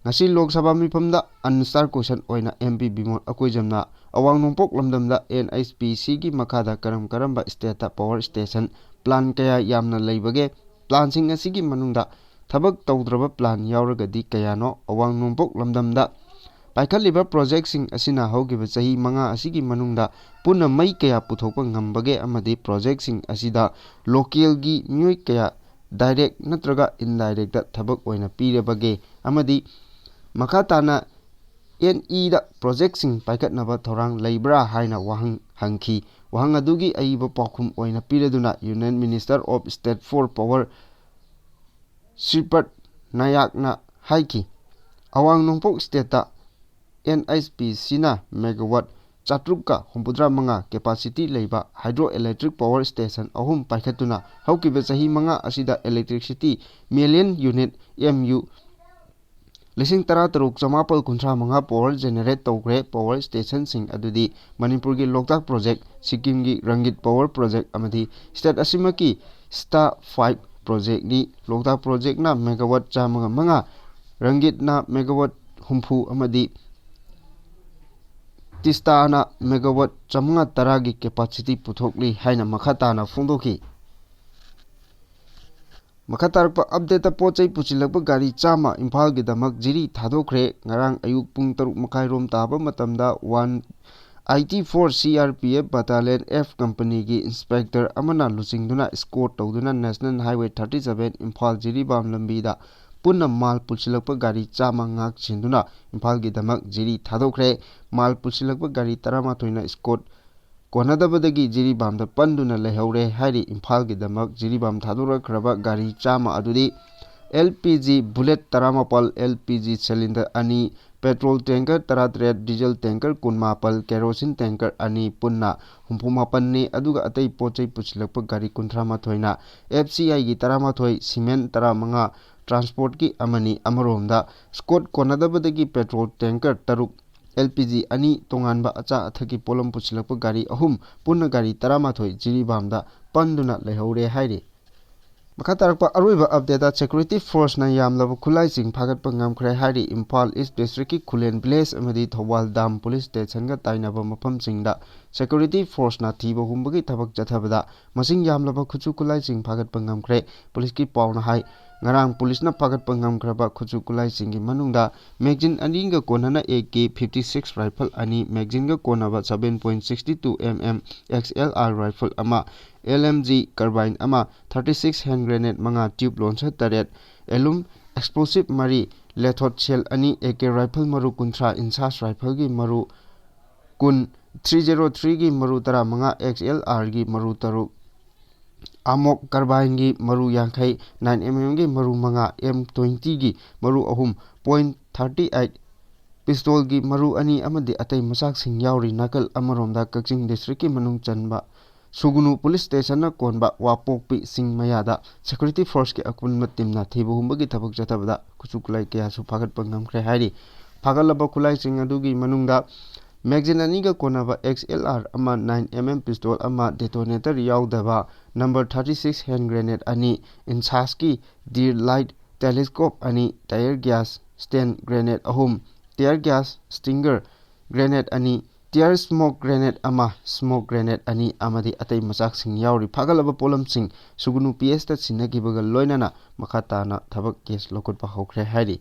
ꯉꯁꯤ ꯂꯣꯛ ꯁꯚꯥ ꯃꯤꯐꯝꯗ unanswered question ꯑꯣꯏꯅ MP ꯕꯤꯃꯣꯜ ꯑꯀꯣꯏꯖꯝꯅ ꯑꯋꯥꯡ ꯅꯣꯡꯄꯣꯛ ꯂꯝꯗꯝꯗ NHPCꯒꯤ ꯃꯈꯥꯗ ꯀꯔꯝ ꯀꯔꯝꯕ stateꯇ power station plan ꯀꯌꯥ ꯌꯥꯝꯅ ꯂꯩꯕꯒꯦ? Planꯁꯤꯡ ꯑꯁꯤꯒꯤ ꯃꯅꯨꯡꯗ ꯊꯕꯛ ꯇꯧꯗ꯭ꯔꯕ plan ꯌꯥꯎꯔꯒꯗꯤ ꯀꯌꯥꯅꯣ? ꯑꯋꯥꯡ ꯅꯣꯡꯄꯣꯛ ꯂꯝꯗꯝꯗ ꯄꯥꯏꯈꯠꯂꯤꯕ projectꯁꯤꯡ ꯑꯁꯤꯅ ꯍꯧꯈꯤꯕ ꯆꯍꯤ ꯃꯉꯥ ꯑꯁꯤꯒꯤ ꯃꯅꯨꯡꯗ ꯄꯨꯟꯅ ꯃꯩ ꯀꯌꯥ ꯄꯨꯊꯣꯛꯄ ꯉꯝꯕꯒꯦ? ꯑꯃꯗꯤ projectꯁꯤꯡ ꯑꯁꯤꯗ localꯒꯤ ꯃꯤꯑꯣꯏ ꯀꯌꯥ direct ꯅꯠꯇ꯭ꯔꯒ indirectꯇ ꯊꯕꯛ ꯑꯣꯏꯅ ꯄꯤꯔꯕꯒꯦ? ꯑꯃꯗꯤ ꯃꯈꯥ ꯇꯥꯅ NEꯗ projectꯁꯤꯡ ꯄꯥꯏꯈꯠꯅꯕ ꯊꯧꯔꯥꯡ ꯂꯩꯕ꯭ꯔꯥ ꯍꯥꯏꯅ ꯋꯥꯍꯪ ꯍꯪꯈꯤ꯫ ꯋꯥꯍꯪ ꯑꯗꯨꯒꯤ ꯑꯏꯕ ꯄꯥꯎꯈꯨꯝ ꯑꯣꯏꯅ ꯄꯤꯔꯗꯨꯅ Union Minister of State for Power ꯁ꯭ꯔꯤꯄꯗ ꯅꯥꯌꯛꯅ ꯍꯥꯏꯈꯤ, ꯑꯋꯥꯡ ꯅꯣꯡꯄꯣꯛ stateꯇ NHPCꯅ megawatt ꯆꯥꯇ꯭ꯔꯨꯛꯀ ꯍꯨꯝꯐꯨꯇꯔꯥ ꯃꯉꯥ capacity ꯂꯩꯕ hydroelectric power station ꯑꯍꯨꯝ ꯄꯥꯏꯈꯠꯇꯨꯅ ꯍꯧꯈꯤꯕ ꯆꯍꯤ ꯃꯉꯥ ꯑꯁꯤꯗ electricity million unit, MU, ꯂꯤꯁꯤꯡ ꯇꯔꯥ ꯇꯔꯨꯛ ꯆꯃꯥꯄꯜ ꯀꯨꯟꯊ꯭ꯔꯥ ꯃꯉꯥ power generate ꯇꯧꯈ꯭ꯔꯦ꯫ Power stationꯁꯤꯡ ꯑꯗꯨꯗꯤ ꯃꯅꯤꯄꯨꯔꯒꯤ ꯂꯣꯛꯇꯥꯛ project, ꯁꯤꯛꯀꯤꯝꯒꯤ ꯔꯪꯒꯤꯠ power project ꯑꯃꯗꯤ state ꯑꯁꯤꯃꯛꯀꯤ ꯁꯤꯇꯥ five projectꯅꯤ꯫ ꯂꯣꯛꯇꯥꯛ projectꯅ megawatt ꯆꯥꯝꯃꯒ ꯃꯉꯥ, ꯔꯪꯒꯤꯠꯅ megawatt ꯍꯨꯝꯐꯨ ꯑꯃꯗꯤ ꯇꯤꯁꯇꯥꯅ megawatt ꯆꯥꯝꯃꯉꯥ ꯇꯔꯥꯒꯤ capacity ꯄꯨꯊꯣꯛꯂꯤ ꯍꯥꯏꯅ ꯃꯈꯥ ꯇꯥꯅ ꯐꯣꯡꯗꯣꯛꯈꯤ꯫ ꯃꯈꯥ ꯇꯥꯔꯛꯄ updateꯇ ꯄꯣꯠ ꯆꯩ ꯄꯨꯁꯤꯜꯂꯛꯄ ꯒꯥꯔꯤ ꯆꯥꯝꯃ ꯏꯝꯐꯥꯜꯒꯤꯗꯃꯛ ꯖꯤꯔꯤ ꯊꯥꯗꯣꯛꯈ꯭ꯔꯦ꯫ ꯉꯔꯥꯡ ꯑꯌꯨꯛ ꯄꯨꯡ ꯇꯔꯨꯛ ꯃꯈꯥꯏ ꯔꯣꯝ ꯇꯥꯕ ꯃꯇꯝꯗ one eighty four C R P F Battalion F companyꯒꯤ inspector ꯑꯃꯅ ꯂꯨꯆꯤꯡꯗꯨꯅ escort ꯇꯧꯗꯨꯅ National Highway thirty seven Imphal Jiribam ꯂꯝꯕꯤꯗ ꯄꯨꯟꯅ ꯃꯥꯜ ꯄꯨꯁꯤꯜꯂꯛꯄ ꯒꯥꯔꯤ ꯆꯥꯝꯃ ꯉꯥꯛ ꯁꯦꯟꯗꯨꯅ ꯏꯝꯐꯥꯜꯒꯤꯗꯃꯛ ꯖꯤꯔꯤ ꯊꯥꯗꯣꯛꯈ꯭ꯔꯦ꯫ ꯃꯥꯜ ꯄꯨꯁꯤꯜꯂꯛꯄ ꯒꯥꯔꯤ ꯇꯔꯥꯃꯥꯊꯣꯏꯅ escort ꯀꯣꯟꯅꯗꯕꯗꯒꯤ ꯖꯤꯔꯤꯕꯥꯝꯗ ꯄꯟꯗꯨꯅ ꯂꯩꯍꯧꯔꯦ ꯍꯥꯏꯔꯤ꯫ ꯏꯝꯐꯥꯜꯒꯤꯗꯃꯛ ꯖꯤꯔꯤꯕꯥꯝ ꯊꯥꯗꯣꯔꯛꯈ꯭ꯔꯕ ꯒꯥꯔꯤ ꯆꯥꯝꯃ ꯑꯗꯨꯗꯤ L P G Bullet ꯇꯔꯥꯃꯥꯄꯜ, L P G cylinder ꯑꯅꯤ, petrol tanker ꯇꯔꯥꯇꯔꯦꯠ, diesel tanker ꯀꯨꯟꯃꯥꯄꯜ, kerosene tanker ꯑꯅꯤ ꯄꯨꯟꯅ ꯍꯨꯝꯐꯨꯃꯥꯄꯟꯅꯤ꯫ ꯑꯗꯨꯒ ꯑꯇꯩ ꯄꯣꯠ ꯆꯩ ꯄꯨꯁꯤꯜꯂꯛꯄ ꯒꯥꯔꯤ ꯀꯨꯟꯊ꯭ꯔꯥꯃꯥꯊꯣꯏꯅ F C Iꯒꯤ ꯇꯔꯥꯃꯥꯊꯣꯏ, cement ꯇꯔꯥꯃꯉꯥ, transportꯀꯤ ꯑꯃꯅꯤ꯫ ꯑꯃꯔꯣꯝꯗ escort ꯀꯣꯟꯅꯗꯕꯗꯒꯤ petrol tanker ꯇꯔꯨꯛ, L P G ꯑꯅꯤ, ꯇꯣꯉꯥꯟꯕ ꯑꯆꯥ ꯑꯊꯛꯀꯤ ꯄꯣꯠꯂꯝ ꯄꯨꯁꯤꯜꯂꯛꯄ ꯒꯥꯔꯤ ꯑꯍꯨꯝ, ꯄꯨꯟꯅ ꯒꯥꯔꯤ ꯇꯔꯥꯃꯥꯊꯣꯏ ꯖꯤꯔꯤꯕꯥꯝꯗ ꯄꯟꯗꯨꯅ ꯂꯩꯍꯧꯔꯦ ꯍꯥꯏꯔꯤ꯫ ꯃꯈꯥ ꯇꯥꯔꯛꯄ ꯑꯔꯣꯏꯕ updateꯇ security forceꯅ ꯌꯥꯝꯂꯕ ꯈꯨꯠꯂꯥꯏꯁꯤꯡ ꯐꯥꯒꯠꯄ ꯉꯝꯈ꯭ꯔꯦ ꯍꯥꯏꯔꯤ꯫ ꯏꯝꯐꯥꯜ East districtꯀꯤ ꯈꯨꯂꯦꯟ village ꯑꯃꯗꯤ ꯊꯧꯕꯥꯜ dam police stationꯒ ꯇꯥꯏꯅꯕ ꯃꯐꯝꯁꯤꯡꯗ security forceꯅ ꯊꯤꯕ ꯍꯨꯝꯕꯒꯤ ꯊꯕꯛ ꯆꯠꯊꯕꯗ ꯃꯁꯤꯡ ꯌꯥꯝꯂꯕ ꯈꯨꯠꯁꯨ ꯈꯨꯠꯂꯥꯏꯁꯤꯡ ꯐꯥꯒꯠꯄ ꯉꯝꯈ꯭ꯔꯦ꯫ Policeꯀꯤ ꯄꯥꯎꯅ ꯍꯥꯏ, ꯉꯔꯥꯡ policeꯅ ꯐꯥꯒꯠꯄ ꯉꯝꯈ꯭ꯔꯕ ꯈꯨꯠꯁꯨ ꯈꯨꯠꯂꯥꯏꯁꯤꯡꯒꯤ ꯃꯅꯨꯡꯗ magazine ꯑꯅꯤꯒ ꯀꯣꯟꯅꯅ A K fifty six rifle ꯑꯅꯤ, magazineꯒ ꯀꯣꯟꯅꯕ seven point six two M M X L R rifle ꯑꯃ, L M G carbine ꯑꯃ, thirty six hand grenade ꯃꯉꯥ, tube launcher ꯇꯔꯦꯠ, alum explosive ꯃꯔꯤ, lethot shell ꯑꯅꯤ, A K rifle ꯃꯔꯨ ꯀꯨꯟꯊ꯭ꯔꯥ, INSAS rifleꯒꯤ ꯃꯔꯨ ꯀꯨꯟ, three zero threeꯒꯤ ꯃꯔꯨ ꯇꯔꯥꯃꯉꯥ, X L Rꯒꯤ ꯃꯔꯨ ꯇꯔꯨꯛ, AMOC carbineꯒꯤ ꯃꯔꯨ ꯌꯥꯡꯈꯩ, nine M Mꯒꯤ ꯃꯔꯨ ꯃꯉꯥ, M twentyꯒꯤ ꯃꯔꯨ ꯑꯍꯨꯝ, point thirty eight pistolꯒꯤ ꯃꯔꯨ ꯑꯅꯤ ꯑꯃꯗꯤ ꯑꯇꯩ ꯃꯆꯥꯛꯁꯤꯡ ꯌꯥꯎꯔꯤ꯫ ꯅꯥꯀꯜ ꯑꯃꯔꯣꯝꯗ ꯀꯛꯆꯤꯡ districtꯀꯤ ꯃꯅꯨꯡ ꯆꯟꯕ ꯁꯨꯒꯨꯅꯨ ꯄꯨꯂꯤꯁ ꯁ꯭ꯇꯦꯁꯟꯅ ꯀꯣꯟꯕ ꯋꯥꯄꯣꯛꯄꯤ ꯆꯤꯡ ꯃꯌꯥꯗ ꯁꯦꯀ꯭ꯌꯨꯔꯤꯇꯤ ꯐꯣꯔꯁꯀꯤ ꯑꯄꯨꯟꯕ ꯇꯤꯝꯅ ꯊꯤꯕ ꯍꯨꯝꯕꯒꯤ ꯊꯕꯛ ꯆꯠꯊꯕꯗ ꯈꯨꯠꯁꯨ ꯈꯨꯠꯂꯥꯏ ꯀꯌꯥꯁꯨ ꯐꯥꯒꯠꯄ ꯉꯝꯈ꯭ꯔꯦ ꯍꯥꯏꯔꯤ꯫ ꯐꯥꯒꯠꯂꯕ ꯈꯨꯠꯂꯥꯏꯁꯤꯡ ꯑꯗꯨꯒꯤ ꯃꯅꯨꯡꯗ ꯃꯦꯒꯖꯤꯟ ꯑꯅꯤꯒ ꯀꯣꯟꯅꯕ ꯑꯦꯛꯁ ꯑꯦꯜ ꯑꯥꯔ ꯑꯃ, ꯅꯥꯏꯟ ꯑꯦꯝ ꯑꯦꯝ ꯄꯤꯁꯇꯣꯜ ꯑꯃ, ꯗꯦꯇꯣꯅꯦꯇꯔ ꯌꯥꯎꯗꯕ number thirty six hand grenade ꯑꯅꯤ, ꯏꯟꯁꯥꯁꯀꯤ ꯗꯤꯔ ꯂꯥꯏꯠ ꯇꯦꯂꯦꯁꯀꯣꯞ ꯑꯅꯤ, ꯇꯌꯔ ꯒ꯭ꯌꯥꯁ ꯁ꯭ꯇꯦꯟ ꯒ꯭ꯔꯦꯅꯦꯗ ꯑꯍꯨꯝ, ꯇꯤꯌꯔ ꯒ꯭ꯌꯥꯁ ꯁ꯭ꯇꯤꯡꯒꯔ ꯒ꯭ꯔꯦꯅꯦꯗ ꯑꯅꯤ, ꯇꯤꯌꯔ ꯁ꯭ꯃꯣꯛ ꯒ꯭ꯔꯦꯅꯦꯗ ꯑꯃ, ꯁ꯭ꯃꯣꯛ ꯒ꯭ꯔꯦꯅꯦꯗ ꯑꯅꯤ ꯑꯃꯗꯤ ꯑꯇꯩ ꯃꯆꯥꯛꯁꯤꯡ ꯌꯥꯎꯔꯤ꯫ ꯐꯥꯒꯠꯂꯕ ꯄꯣꯠꯂꯝꯁꯤꯡ ꯁꯨꯒꯨꯅꯨ ꯄꯤ ꯑꯦꯁꯇ ꯁꯤꯟꯅꯈꯤꯕꯒ ꯂꯣꯏꯅꯅ ꯃꯈꯥ ꯇꯥꯅ ꯊꯕꯛ ꯀꯦꯁ ꯂꯧꯈꯠꯄ ꯍꯧꯈ꯭ꯔꯦ ꯍꯥꯏꯔꯤ꯫